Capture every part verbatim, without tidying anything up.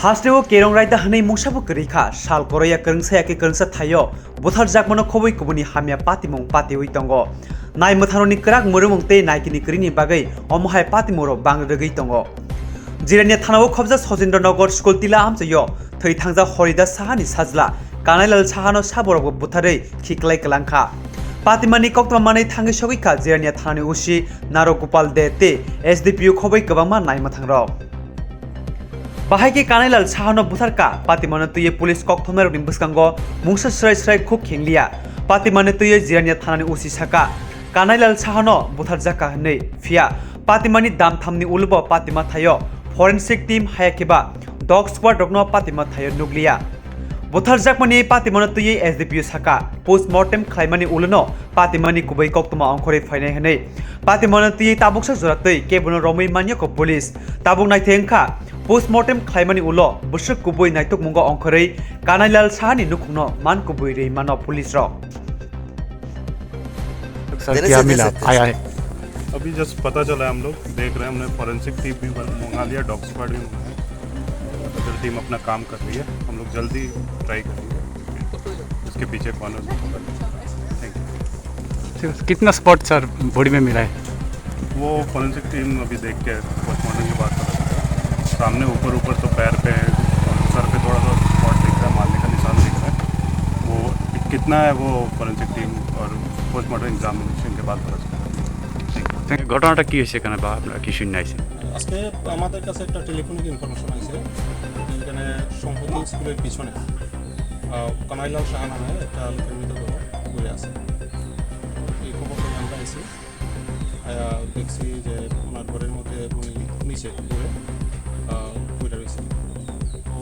Hasteo kerong raida hwnwi mungsabo kwrwi kha, sal koroya kwrwngsa ya khe kwrwngsa thaio butharjakmano khobwi kubuni hamya patimung patiwi tongo. Naimwthangrokni kwrak mwrwmung tei naikini kwrwini bagwi omo hai patimungrok bang rwgwi tongo. Jirania thanao khobjak Sojindra Nagar school tila amchaio thwi thangjak Horidas Sahani sajla Kanailal Sahano saborokbo butharwi khiklai kwlang kha. Patimani koktwma manwi thangwi sogwi kha Jirania thanani O C Naro Gopal De tei S D P O khobwi kwbangma naimwthangrok. Bahai khe Kanailal Sahano butharkha, patimano twiwi police kokthomnairokni bwskango mungsa srai srai khuk khengliya. Patimani twiwi Jirania thanani O C sakha, Kanailal Sahano butharjakha hwnwi. Phiya patimani damthamni ulobo patima thaio forensic team haya kheba dog squad rokno patima thaio nukliya. Butharjakmani patimano twiwi S D P O sakha, postmortem khlaimani ulono patimani kubui koktwma ongkhorwi phainai hwnwi. Patimano twiwi tabuksa jora twi kebono romwi manyakho police. Tabuk naithai wngkha, postmortem khlaimani ulo bwswk kubui naitokmungo ongkhorwi Kanailal Sahani nukhungno man kubui rwi mano police rok. Sir, क्या मिला? आया है। अभी जस्ट पता चला है, हम लोग देख रहे हैं, हमने फॉरेंसिक टीम भी बन- मंगा लिया, डॉग स्क्वाड भी मंगाया है। अदर टीम अपना काम कर रही है, हम लोग जल्दी ट्राई करेंगे इसके पीछे कौन है, उसको पकड़ने का। Thank you. कितना स्पॉट सर बॉडी में मिला है? वो फॉरेंसिक टीम अभी देख के पोस्टमार्टम के बाद पता चलेगा। सामने ऊपर ऊपर तो पैर पे है, सर पे थोड़ा सा स्पॉट दिख रहा है, मारने का निशान दिख रहा है। वो कितना है, वो फॉरेंसिक टीम और पोस्टमार्टम एग्जामिनेशन के बाद पता चलेगा। Thank you. ঘটনাটা কি হয়েছে এখানে বা আপনারা কি শুনে আইছেন? আজকে আমাদের কাছে একটা টেলিফোনিক ইনফরমেশন আছে, এখানে সম্প্রতি স্কুলের পিছনে আহ, কানাইলাল সাহা নামে একটা লোকের মৃতদেহ পড়ে আছে। এই খবর পেয়ে আমরা এসে আহ, দেখছি যে ওনার ঘরের মধ্যে উনি নিচে পড়ে আহ, পড়ে রয়েছে। তো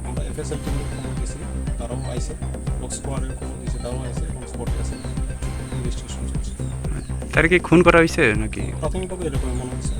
আমরা এফএসএল টিমের খবর দিয়েছি, তারাও আইছে। ডগ স্কোয়াডের খবর দিয়েছি, তারাও আইছে, এখন স্পটে আছে, ইনভেস্টিগেশন চলছে। তারা কি খুন করা হয়েছে নাকি? প্রাথমিকভাবে এরকম মনে হচ্ছে।